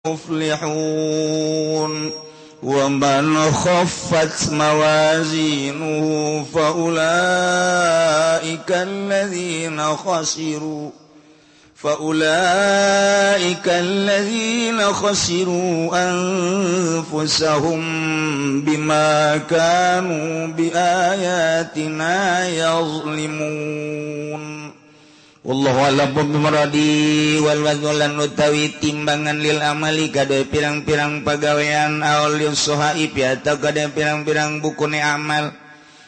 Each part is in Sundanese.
المفلحون ومن خفت موازينه فأولئك الذين خسروا أنفسهم بما كانوا بآياتنا يظلمون. Wallahu a'lam bimuradi wal wazlan utawi timbangan lil amali kade pirang-pirang pagawean aul sohaib atau kade pirang-pirang bukune amal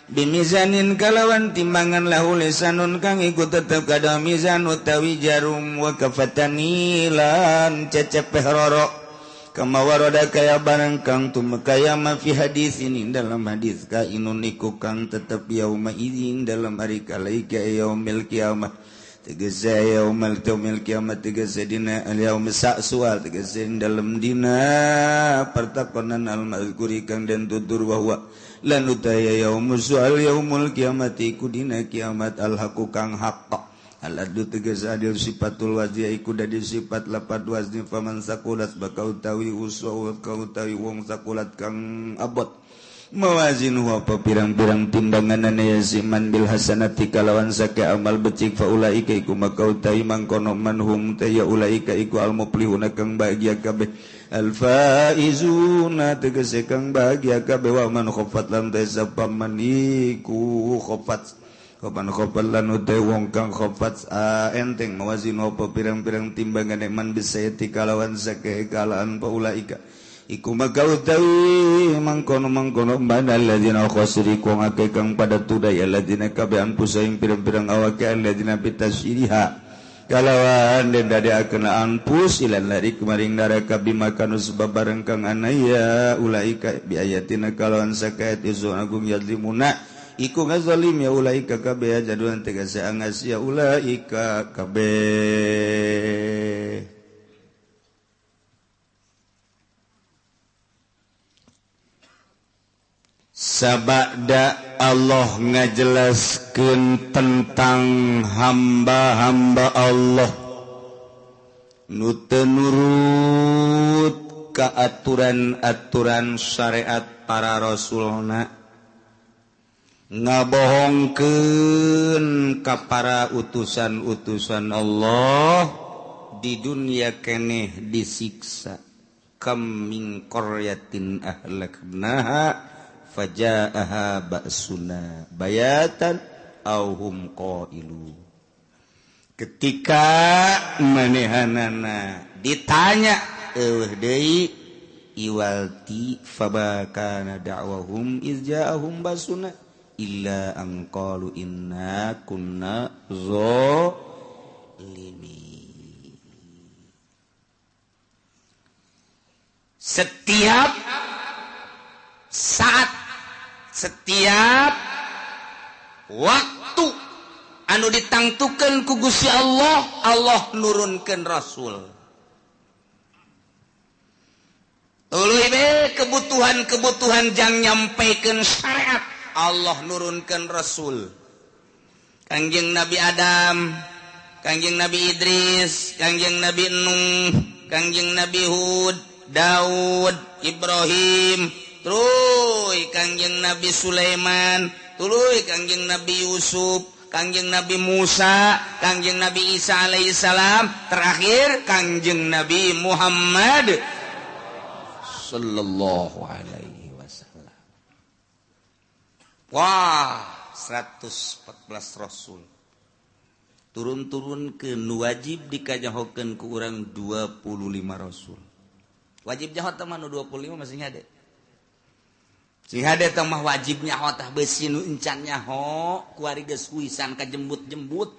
bimizanin kalawan timbangan lahu lisanun kang iku tetep kada mizan utawi jarum wa kafatani lan cecep roro kama warada kaya barang kang tumekaya ma fi hadis ini dalam hadis kainun iku kang tetep yauma idzin dalam hari kalaika yaumil kiamah tegese yaumil kiamat tegese dina al yaum sa'sual tegese dalam dina pertakonan al mazkuri kang den tutur bahwa lan utaya yaumus sual yaumul kiamati iku dina kiamat al haqu kang haqq al adlu tegese adil sifatul wazi iku dadi sifat lapat wazni faman sakulat bakau utawi uswa utawi wong sakulat kang abot mawazin huwa pirang-pirang timbanganane siman bil hasanati kalawan sake amal becik fa ulaika iku maka utawi mangkono manhum ta ya ulaika iku al muflihuna kang bahagia kabeh al faizuna tegese kang bahagia kabeh wa man khaffat lan tasapa man iku khaffat kapan khaffat lan utawi wong kang khaffat enteng mawazin huwa pirang-pirang timbangane man bisayati kalawan sake kalaan fa ulaika iku maka utawi mangkono-mangkono mana alladzina khasiru kang akeh kang pada tudai alladzina kabeh anfusaing pirang-pirang awake alladzina bitasyiha kalawan den dadiakeun anfus ilan lari kemaring neraka bimakanu sebab bareng kang anaya ulaika bi ayatina kalawan sakait izu agung yadlimuna iku ngazalim ya ulaika kabeh jaduan tegese angas ya ulaika kabeh. Sabada Allah ngajelaskeun tentang hamba-hamba Allah nu teu nurut ka aturan-aturan syariat para rasulna, ngabohongkeun ka para utusan-utusan Allah di dunia keneh disiksa. Kam min qaryatin ahlaknaha faja'aha ba'suna bayatan aw hum qailu. Ketika manehanana ditanya eueuh deui iwalti fabakana da'wahum iz ja'ahum basuna illa an qalu inna kunna zalimin. Setiap saat, setiap waktu anu ditangtukeun ku Gusti Allah, Allah nurunkeun rasul. Tuluy be kebutuhan-kebutuhan jang nyampaikan syariat, Allah nurunkeun rasul. Kangjeng Nabi Adam, Kangjeng Nabi Idris, Kangjeng Nabi Nuh, Kangjeng Nabi Hud, Daud, Ibrahim, tuluy Kangjeng Nabi Sulaiman, tuluy Kangjeng Nabi Yusuf, Kangjeng Nabi Musa, Kangjeng Nabi Isa alaihissalam, terakhir Kangjeng Nabi Muhammad sallallahu alaihi wasallam. Wah, 114 rasul turun-turun ke nu wajib dikajahokeun ku urang 25 rasul. Wajib jaho teh mah nu 25 masih hade. Sing hade teh mah wajib nyaho tah beusi nu encan nyaho kuari geus kuisan kajembut-jembut.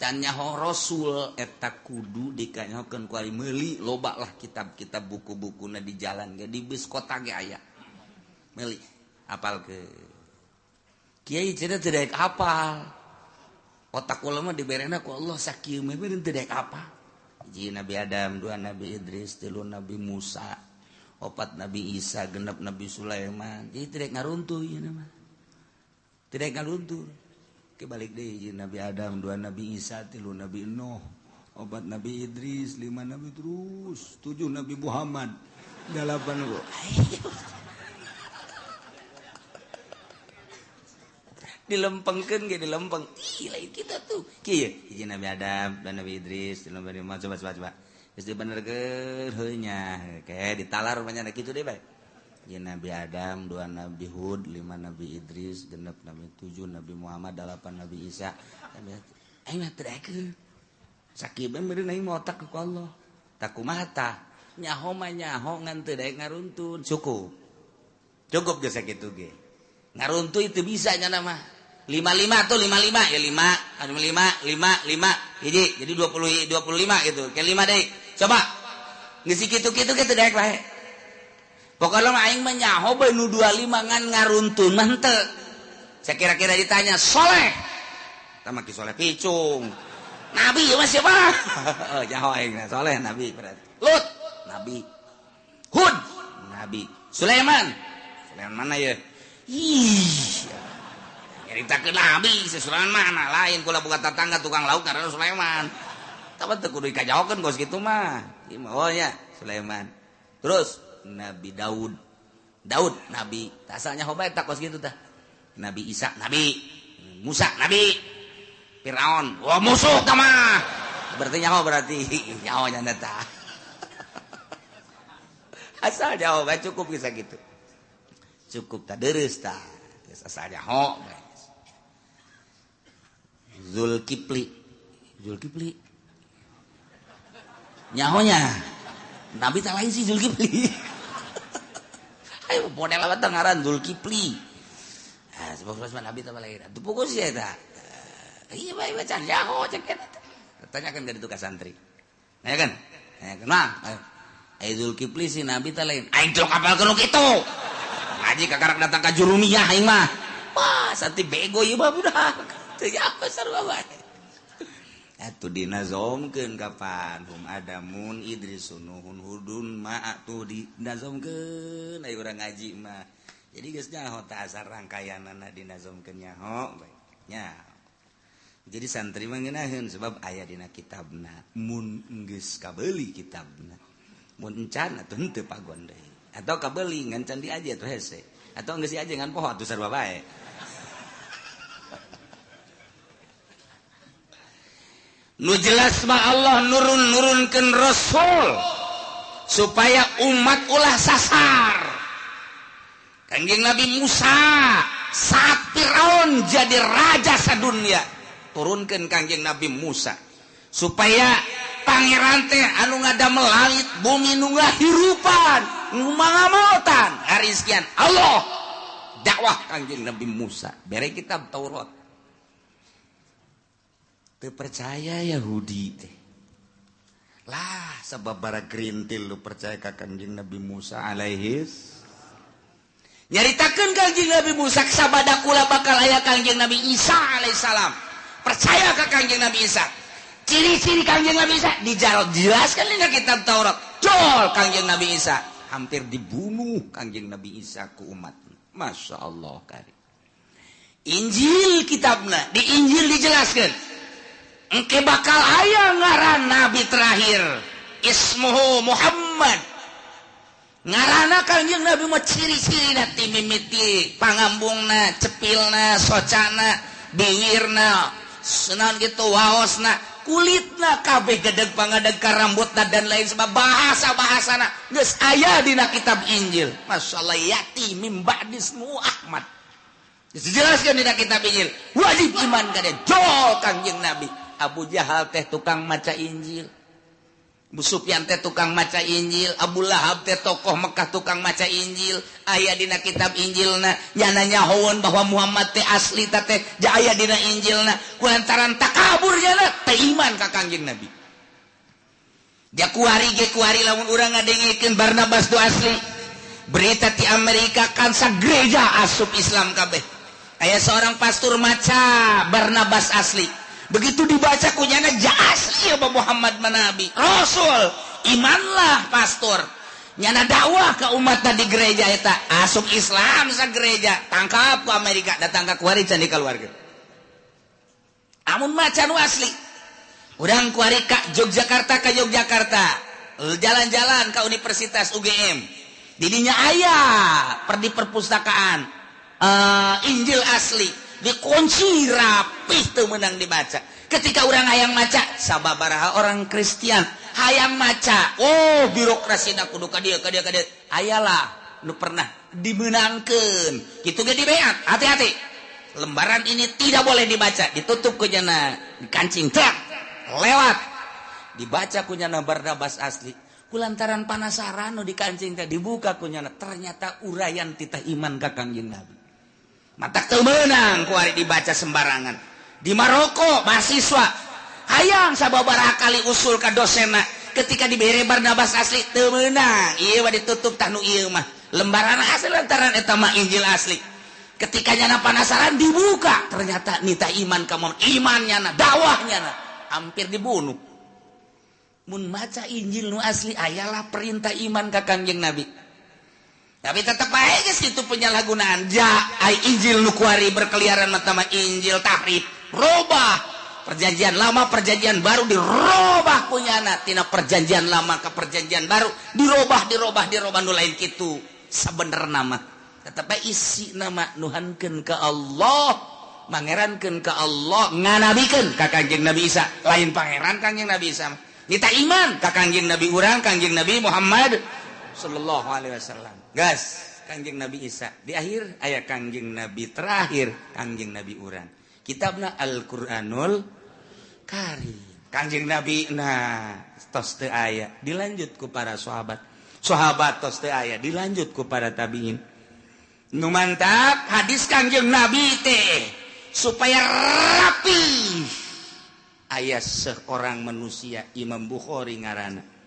Can nyaho rasul eta kudu dikanyahokeun kuari meuli loba lah kitab-kitab buku-bukuna di jalan ge di bus kota ge aya. Meuli apal ke. Kiai cenah teu daek apal. Otak ulama diberena ku Allah sakieu mah teu daek apal. Hiji Nabi Adam, dua Nabi Idris, tilu Nabi Musa, opat Nabi Isa, genep Nabi Sulaiman. Jadi tidak ngaruntuh ieu mah. Tidak ngaruntuh. Ke balik deui hiji Nabi Adam, dua Nabi Isa, tilu Nabi Nuh, Obat Nabi Idris, 5 Nabi terus, 7 Nabi Muhammad, 8 dilempengkeun ge dilempeng. Ih, lain kita tuh. Kieu hiji Nabi Adam dan Nabi Idris, Nabi Muhammad coba. Geus dibenerkeun heuh nya, kayak ditalar banyak kitu deh bae. Hiji Nabi Adam, 2 Nabi Hud, 5 Nabi Idris, 6 Nabi 7 Nabi Muhammad, 8 Nabi Isa. Aing mah teu daekeun. Sakit meureun aing mah otak ku Allah. Tak kumaha tah? Nyaho mah nyaho ngan teu daek ngaruntun. Cukup. Cukup geus sakitu ge. Ngaruntun itu bisa nya mah. 55 tuh 55 ya 5, anu 5 5 5 hiji jadi 20 25 gitu. Ke 5 deui. Coba. Geus kitu-kitu ge teu daek bae. Pokona mah aing mah nyaho bae nu 25 ngan ngaruntun mah henteu. Sakira-kira ditanya soleh. Tah mah ki soleh picung. Nabi mah siapa? Oh, nyaho aing soleh nabi berarti. Lut nabi. Hud nabi. Sulaiman. Sulaiman mana ya? Ih. Nyaritakeun nabi, si Sulaiman mana lain kula buka tetangga tukang lauk karena Sulaiman. Tapi teu kudu dikajaokeun kos kitu mah. Ieu mah oh nya Sulaiman. Terus Nabi Daud. Daud nabi. Asalnya hoba eta kos kitu tah. Nabi Isa nabi. Musa nabi. Firaun, wah musuh tah mah. Berarti nyaho berarti nyaho nya tah. Asal nyaho bae cukup bisa gitu. Cukup tah dereus tah. Geus asal nyaho. Zulkifli. Zulkifli. Nyahonya. Nabi tak lain sih Zulkifli. Ayo model apa tah ngaran Zulkifli. Ah sebab Nabi tak lain. Atuh pukul sih eta. Iya bae baca nyaho cek eta. Tanyakan ka ditu ka santri. Nanyakan. Nanyakan mah. Ai Zulkifli si Nabi tak lain. Aing teu kapal nu kitu. Ngaji kakarak datang ka Jurumiyah aing mah. Wah, santi bego ieu mah budak. Teu apa sarua bae. Atuh dinazomkeun kapan hum adamun idrisun nuhun hudun ma atuh dinazomkeun aya urang ngaji mah. Jadi geus nyaho tah asar rangkayanana dinazomkeun nyaho bae. Nya. Jadi santri mah ngeunaheun sebab aya dina kitabna mun geus kabeuli kitabna. Mun encan atuh henteu pagon deui. Atau kabeuli ngan can diaji atuh hese. Atau geus diaji ngan poho atuh sarua bae. Nu jelas mah Allah nurun-nurunkeun rasul supaya umat ulah sasar. Kangjeng Nabi Musa saat Firaun jadi raja sadunia, turunkeun Kangjeng Nabi Musa supaya pangeran teh anu ngadamel langit bumi nu ngahirupan, nu mangamotan, harizkian Allah dakwah Kangjeng Nabi Musa bere kitab Taurat. Teu percaya Yahudi teh. Lah sabab bara gerintil lu percaya ka Kangjeng Nabi Musa alaihis. Nyaritakeun Kangjeng Nabi Musa sabada kula bakal aya Kangjeng Nabi Isa alaihissalam. Percaya ka Kangjeng Nabi Isa. Ciri-ciri Kangjeng Nabi Isa dijelaskan dina kitab Taurat. Jol Kangjeng Nabi Isa hampir dibunuh Kangjeng Nabi Isa ku umat. Masya Allah kari. Injil kitabna, di Injil dijelaskan engke bakal aya ngaran nabi terakhir ismuhu Muhammad. Ngaranna Kangjeng Nabi mah ciri-cirina ti mimiti pangambungna, cepilna, socana, bingirna, naon gitu waosna, kulitna kabeh gedeg pangadeg ka rambutna dan lain sebab bahasa-bahasana geus aya dina kitab Injil. Masyaallah yati mim ba'dismu Ahmad. Dijelaskan dina kitab Injil. Wajib iman ka dia. Jol Kangjeng Nabi. Abu Jahal teh tukang maca Injil, Abu Sufyan teh tukang maca Injil, Abu Lahab teh tokoh Mekah tukang maca Injil. Aya dina kitab Injilna nyana nyahoeun bahwa Muhammad teh asli ta teh aya dina Injilna. Kulantaran takabur nyana teh iman ka Kangjeng Nabi. Ja kuari ge kuari lamun urang ngadengikeun Barnabas tu asli. Berita ti Amerika kan sagereja asup Islam kabeh. Aya seorang pastor maca Barnabas asli. Begitu dibaca kunyana ja asli ya Muhammad manabi Rasul, imanlah pastor. Nyana dakwah ke umat di gereja eta asup Islam sa gereja, tangkap ke Amerika, datang ka kuari can dikaluarkeun. Amun maca nu asli. Urang kuari ka Yogyakarta, ka Yogyakarta jalan-jalan ke Universitas UGM, didinya aya per di perpustakaan Injil asli, dikunci rapih, teu meunang dibaca. Ketika orang hayang maca, sababaraha orang Kristen hayang maca, oh, birokrasi na kudu ka dieu, ka dieu, ka dieu. Ayalah nu pernah dimenangkeun kitu ge, dibeat, "Hati-hati, lembaran ini tidak boleh dibaca." Ditutup ku nyana, dikancing truk, lewat, dibaca ku nyana Barnabas asli. Kulantaran panasaran nu dikancing teh, dibuka ku nyana, ternyata uraian titah iman ka Kangjeng Nabi. Matak teu meunang kuari dibaca sembarangan. Di Maroko mahasiswa hayang sababaraha kali usul ka dosenna, ketika dibere Barnabas asli, teu meunang ieu mah, ditutup. Tah, nu ieu mah lembaran asli, lantaran eta mah Injil asli. Ketika nyana penasaran dibuka, ternyata nita iman kamu, iman nyana, dakwah nyana, hampir dibunuh. Mun maca Injil nu asli, ayalah perintah iman ka Kangjeng Nabi, tapi tetap bae geus kitu penyalahgunaan. Ja ai Injil nu kuari berkeliaran mah Injil tahrif, robah perjanjian lama, perjanjian baru dirobah ku nyana. Tina perjanjian lama ke perjanjian baru dirobah, dirobah, dirobah. Nu lain kitu sabenerna mah, tetap isi nama nuhankeun ka Allah, mangerankeun ka Allah, nganabikeun ka Kangjeng Nabi Isa. Lain pangeran Kangjeng Nabi Isa, kita iman ka Kangjeng Nabi urang, Kangjeng Nabi Muhammad sallallahu alaihi wasallam. Gas Kangjeng Nabi Isa di akhir aya Kangjeng Nabi terakhir, Kangjeng Nabi urang, kitabna Al-Qur'anul Karim. Kangjeng Nabi nah tos teu aya, dilanjut ku para sahabat. Sahabat tos teu aya, dilanjut ku para tabiin. Nu mantap hadis Kangjeng Nabi teh supaya rapi, aya seorang manusia, Imam Bukhari ngaranna.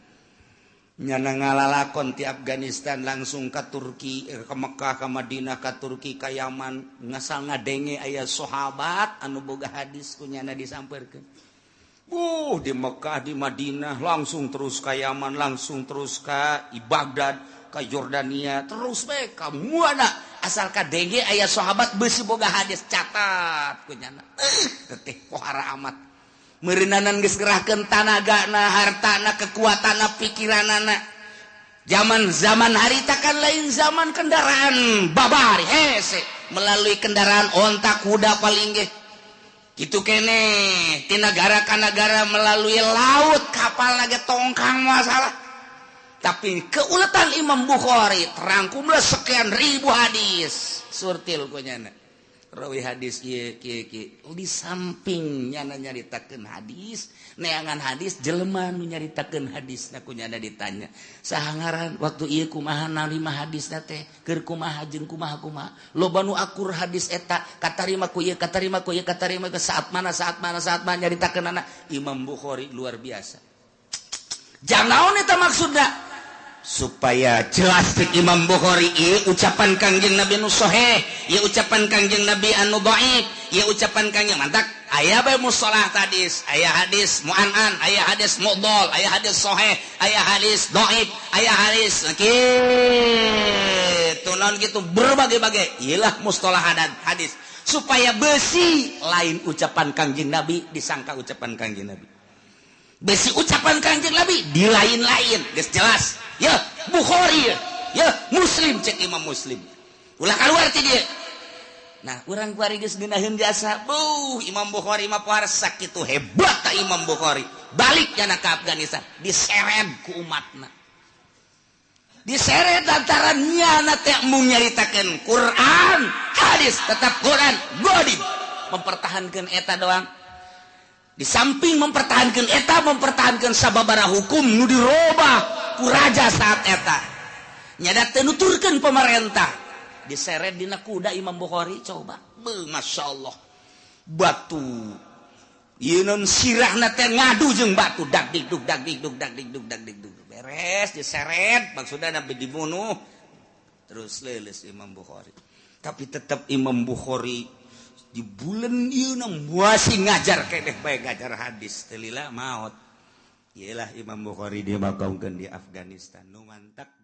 Nyana ngalalakon ti Afghanistan langsung ke Turki, ke Mekah, ke Madinah, ke Turki, ke Yaman, ngasal ngadenge aya sahabat anu boga hadis, ku nyana disamperkeun. Di Mekah, di Madinah, langsung terus ke Yaman, langsung terus ke Baghdad, ke Jordania, terus bae ka mana asal kadenge aya sahabat besi boga hadis, catat ku nyana. Teteh pohara amat meureunanan geus ngerahkeun tanagana, hartana, kekuatanna, pikiranana. Zaman zaman harita kan lain zaman kendaraan babari, hese melalui kendaraan onta, kuda paling ge gitu kene. Ti negara ka negara melalui laut, kapal lagi tongkang masalah. Tapi keuletan Imam Bukhari terangkumlah sekian ribu hadis, surtil ku nyana rawi hadis ieu kieu kieu. Di samping nyana nyaritakeun hadis, neangan hadis, jelema nu nyaritakeun hadis na ku nyana ditanya, "Saha ngaran? Waktu ieu kumaha narima hadis teh? Keur kumaha jeung kumaha kumaha?" Loba nu akur hadis eta katarima ku ieu, katarima ku ieu, katarima ke saat mana, saat mana, saat mana nyaritakeun. Imam Bukhari luar biasa. Jangan naon eta maksudna, supaya jelas cek Imam Bukhari, ieu ucapan Kangjeng Nabi nu sahih, ieu ucapan Kangjeng Nabi anu dhaif, ieu ucapan Kangjeng. Mantak aya bae mustalah hadis, aya hadis mu'an'an, aya hadis mudhal, aya hadis sahih, aya hadis dhaif, aya hadis kitu naon gitu, berbagai-bagai. Iyalah mustalah hadis supaya besi lain ucapan Kangjeng Nabi disangka ucapan Kangjeng Nabi, besi ucapan Kangjeng Nabi di lain-lain. Geus jelas ya Bukhari ya, ya Muslim, cek Imam Muslim ulah keluar ti dia. Nah, urang kuari geus ngeunaheun jasa. Buh, Imam Bukhari mah pohara sakitu hebat ta Imam Bukhari. Balik nyana ke Afghanistan, diseret ku umatna, diseret lantaran nyana teh mung nyaritakeun Quran hadis, tetap Quran godin, mempertahankan eta doang. Di samping mempertahankan eta, mempertahankan sababara hukum nu dirobah ku raja saat eta, nyada teu nuturkeun pemerintah, diseret dina kuda Imam Bukhari. Coba. Beuh, Masya Allah, batu ieu non sirahna teh ngadu jeung batu, dak dikduk dak dikduk dak dikduk dak dikduk. Beres diseret, maksudna nabi dibunuh, terus leuleus Imam Bukhari. Tapi tetap Imam Bukhari di bulan ieu masih ngajar keneh bae, ngajar hadis teu lila maot. Iyalah Imam Bukhari dimakamkeun di Afghanistan. Nu mantak.